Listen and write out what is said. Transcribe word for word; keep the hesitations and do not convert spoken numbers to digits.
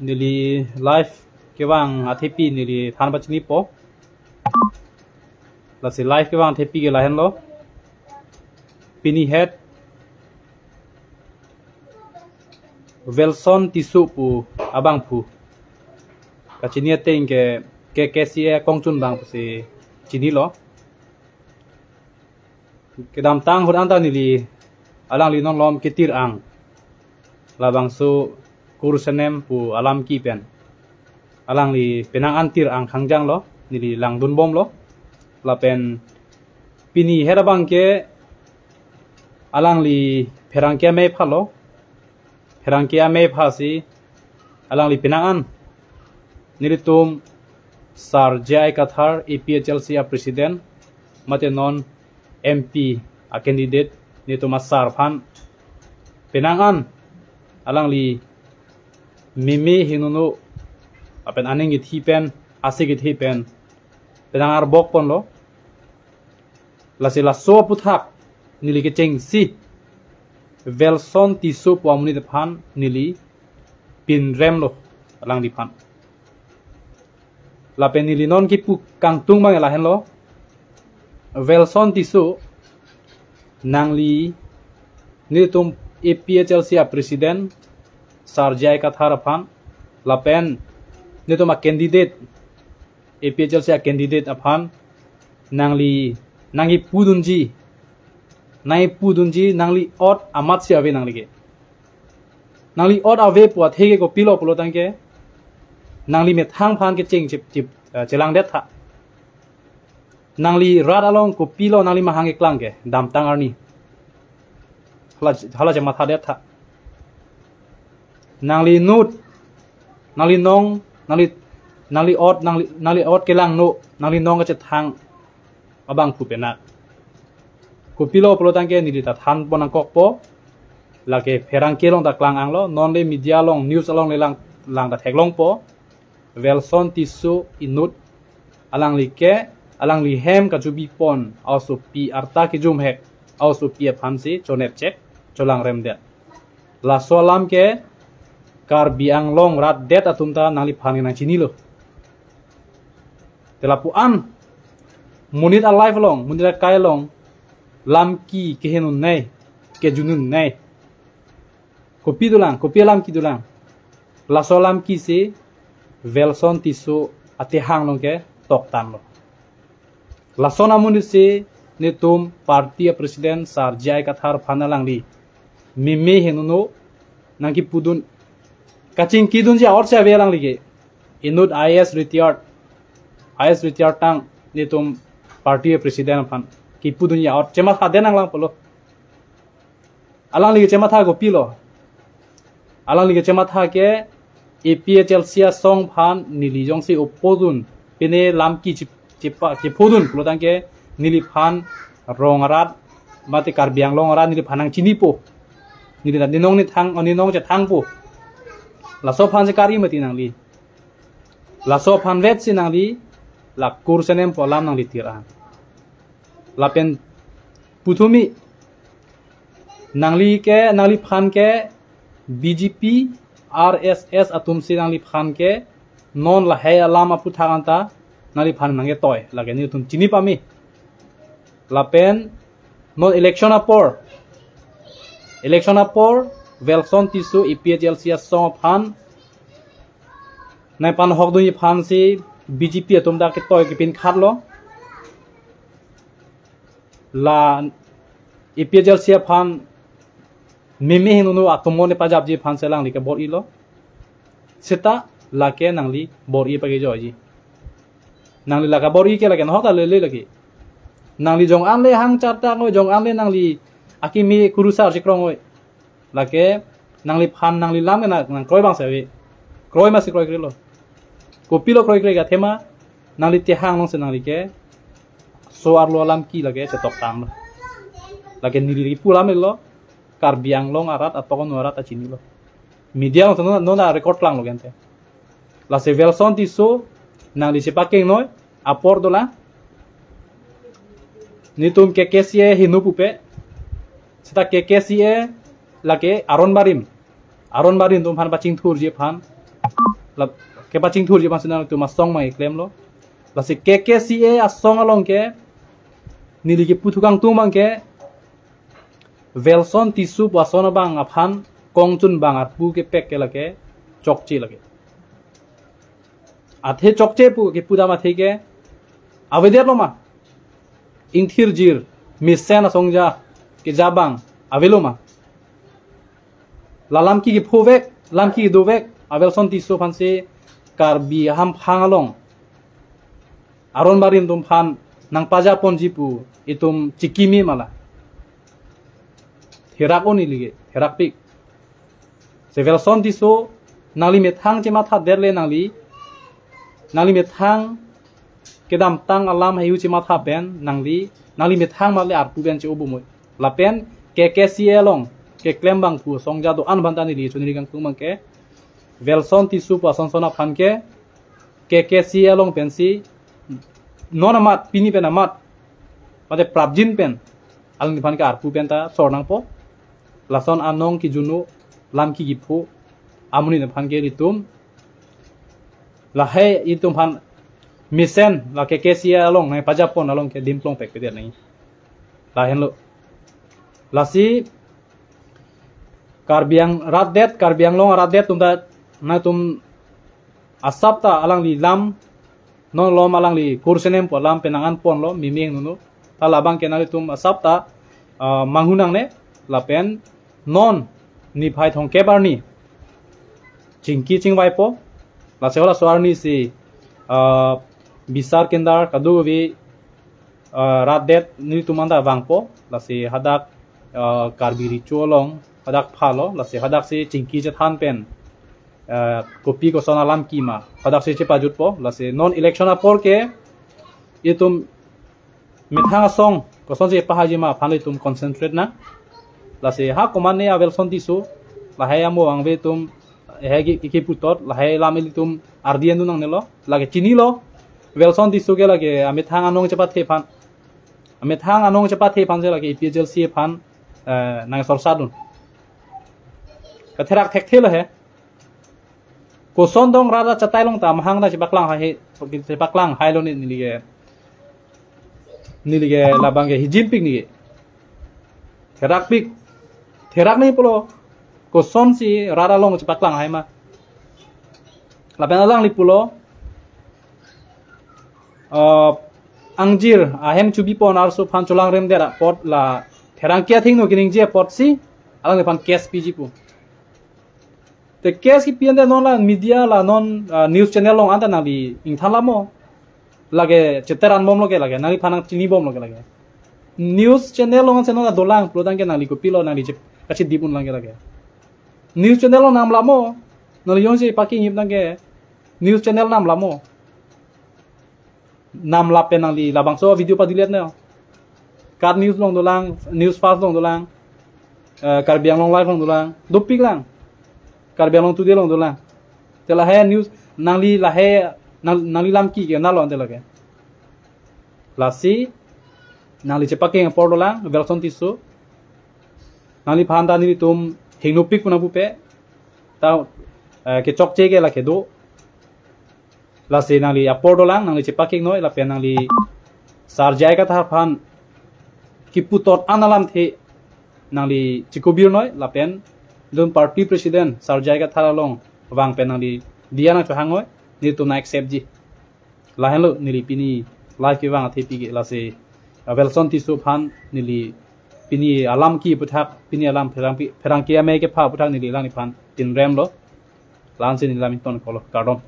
Neli live kevang athepi neli than pachinipo. Lasi live kevang athepi ke lahenlo. Pini het Welson Tisso pu abangphu kachini ateng ke K K C A kongchun abang pusi chinilo. Kedamtang ahut anta neli alangli non malom ketir-ang, labangso kurusarnem pu alam ki pen alangli penang an tir-ang khangjanglo, neli langdunbomlo. Lapen pini het abang ke alangli pherangke amei phalo, pherangke amei phasi alangli penang an nelitum Sar J I Kathar, A P H L C a president, mate non M P a candidate, nelitum asar aphan penang an alangli meme hinunu apen aning kithi pen, asi kithi pen penang arbok ponlo. Lasi laso aphuthak neli kechengsi Welson Tisso pu amonit aphan neli pinremlo alangliphan. Lapen neli non kipu kangtung abang lahenlo. Welson Tisso, nangli nelitum A P H L C a president Sar J I Kathar aphan, lapen nelitum a candidate, A P H L C a candidate aphan nangli nangkipudunji, nangkipudunji, nangli ot amatsi ave nangli ke. Nangli ot ave pu athe ke kopilo pulo tangke, nangli methang aphan kecheng chip chip, eh, chelangdet tha. Nangli rat along kopilo nangli mahang keklang ke damtang arni. Hala, hala chemathadet tha. Nangli inut, nangli nong, nangli, nangli ot, nangli, nangli ot kelangno, nangli nong kachethang abangphu penak. Kopilo pulo tangke neli ta thanpon nangkokpo. Lake pherangke along ta klang-anglo, non le media along, news along le lang, lang ta theklongpo. Welson Tisso inut, alangli ke, alangli hem kachubipon a-osopi arta kejumhek a-osopi aphansi chonepchek, cholangremdet. Laso alam ke Karbi Anglong rat det atum ta nangliphan nangchinilo. Te lapu-an monit a-life along, monit akai along lam ki kehenun nei, kejunun nei. Kopi dolang, kopi alam ki dolang. Laso alam ki si Welson Tisso atehang along ke toktanlo. Lason amonit si netum party a-president Sar J I Kathar aphan alangli meme hinunu nangkipudun, kachingkidunji a-ot si ave alangli ke. Inut I A S retired, I A S retired tang netum party a-president aphan kipudunji a-ot chemathadet nanglang pulo. Alangli kechematha kopilo? Alangli kechematha ke A P H L C asong aphan neli jongsi oppose dun, pine lam ki chip-, chipa-, chiphodun pulo tangke neliphan rong arat, mate Karbi Anglong arat neliphan nangchinipo. Neli ta ninong nithang, ninong chethangpo. Laso aphan si kari mati nangli. Laso aphan vetsi nangli la kurusarnem pu alam nangli tir-ang. Lapen puthumi, nangli ke, nangliphan ke B J P, R S S atum si nangliphan ke non lahei alam aphuthak anta nangliphan nangketoi, lake netum chini pame. Lapen non election apor, election apor Welson Tisso A P H L C asong aphan nangpanhokdunji aphan si B J P atum ta ketoi kepin khatlo. La A P H L C aphan meme hinunu atum mo ne pajapji aphan si alangli kebor-ilo. Seta lake nangli bor-i pakejoiji. Nangli la kabor-i ke lake nahok ta lele lake. Nangli jong-an le hang charta ngoi, jong-an le nangli akimi kurusar chikrong ngoi. Lake nangliphan nangli lam ke nang, nangkroi abang si ave. Kroi masi kroikrelo. Kopilo kroikre ke athema nangli tehang along si nangli ke so-arlo alam ki lake chetoktanglo. Lake neli kipu alam lo, Karbi Anglong arat atok anu arat ta chinilo. Media along non, non record langlo gente. Lasi Welson Tisso nangli chepakengnoi apor dolang. Netum K K C A hinu pupe. Seta K K C A lake aron barim. Aron barim atum aphan pachingthurji aphan. La kepachingthurji abang si nangtum asong abang keklemlo. Lasi K K C A asong along ke neli kepu thukangtung abang ke Welson Tisso pu ason abang aphan kongchun abang arpu kepek ke lake chokche lake. Athe chokche pu kepu dam athe ke avedetlo ma? Ingthirjir mesen asongja keja abang avelo ma? La lamki kephovek, lamki kedovek a Welson Tisso aphansi Karbi ahamphang along aron barim atum aphan nangpajaponji pu itum chikimi ma la? Therak-o neli ke, therakpik. Si Welson Tisso, nangli methang chemathadetle nangli, nangli methang kedamtang alam haihu chematha pen nangli, nangli methang male arpu pen che-o bomnoi. Lapen K K C A along keklem abang pu asongja do-an aphanta neli choningri kangtung abang ke Welson Tisso pu ason ason aphan ke K K C A along pensi non amat, pini pen amat, mate prapjin pen alangliphan ke arpu pen ta sor nangpo. Lason anong kejun-o, lamki kepho amonit aphan ke ilitum lahai itum aphan mesen la K K C A along nangpajapon along ke dimplong pekpedet nangji. Lahenlo. Lasi Karbi Ang- rat det, Karbi Anglong arat det atum ta nangtum asap ta alangli lam, non malom alangli kursenem pu alam pen nang-anponlo miming nunu. Ta labang ke nanglitum asap ta, ah, manghu nangne, lapen non niphai thomkep arni chingki chingvaipo. Lasi halaso arni si, ah, bisar kendar kadokave, ah, rat det nelitum anta vangpo. Lasi hadak, ah, Karbi Recho along hadak phalo, lasi hadak si chingki chethan pen, ah, kopi koson alam kima hadak si chepajutpo. Lasi non election apor ke itum methang asong kosonsi pahaji ma aphan itum concentrate nang. Lasi ha komatne a Welson Tisso, lahai amo angve atum, lahai ke, ke, kepu tot, lahai lam ilitum ardi anu nangnelo, lake chinilo. Welson Tisso ke lake amethang anong chepathe aphan, amethang anong chepathe aphan si lake A P H L C aphan, eh, nangsorsadun. Katherak thekthelo he. Koson dong rat achatai along ta amahang ta chepaklang hai, chepaklang hailo ne neli ke. Neli ke labang ke hijim pik neli ke. Therak pik. Therak nangji pulo. Kosonsi rat along chepaklang hai ma? Lapen alangli pulo, eh, angjir ahem chubipon arloso aphan cholangrem det apot la therangke athengno keningje apotsi alangliphan case piji pu. Te case kipi ante non la media la non, ah, news channel along anta nangli ingthan lamo. Lake cheteran bomlo ke lake, nangliphan nangchinibomlo ke lake. News channel along ansi non dolang, pulotangte nangli kopilo, nangli chep, kachedip unlang ke lake. News channel along nam lamo, nangli jongsi packing ip nang ke, news channel nam lamo. Nam lapen nangli labangso video padelete ne. Kat News along dolang, News Fast along dolang, eh, Karbi Anglong Live along dolang, dopik lang. Karbi Anglong Today along dolang. Te lahai news, nangli lahai, nang, nangli lam ki ke nalo ante lake. Lasi, nangli chepacking apor dolang, Welson Tisso. Nangliphan ta nelitum hingnopik pu nangpupe. Ta, eh, kechokche ke lake do. Lasi nangli apor dolang, nangli chepacking noi, lapen nangli Sar J I Kathar aphan kipu tot an alamthe nangli chikobir noi, lapen dun party president Sar J I Kathar along vang pen nangli diya nangchohang noi, nelitum nang accept ji. Lahenlo neli pini live kevang athe pik ke lasi, ah, Welson Tisso aphan neli pini alam ki aputhak, pini alam pherang, pherangke amei kepha aputhak neli alangliphan pinremlo. La-ansi neli lam ingtonkoklo, kardom.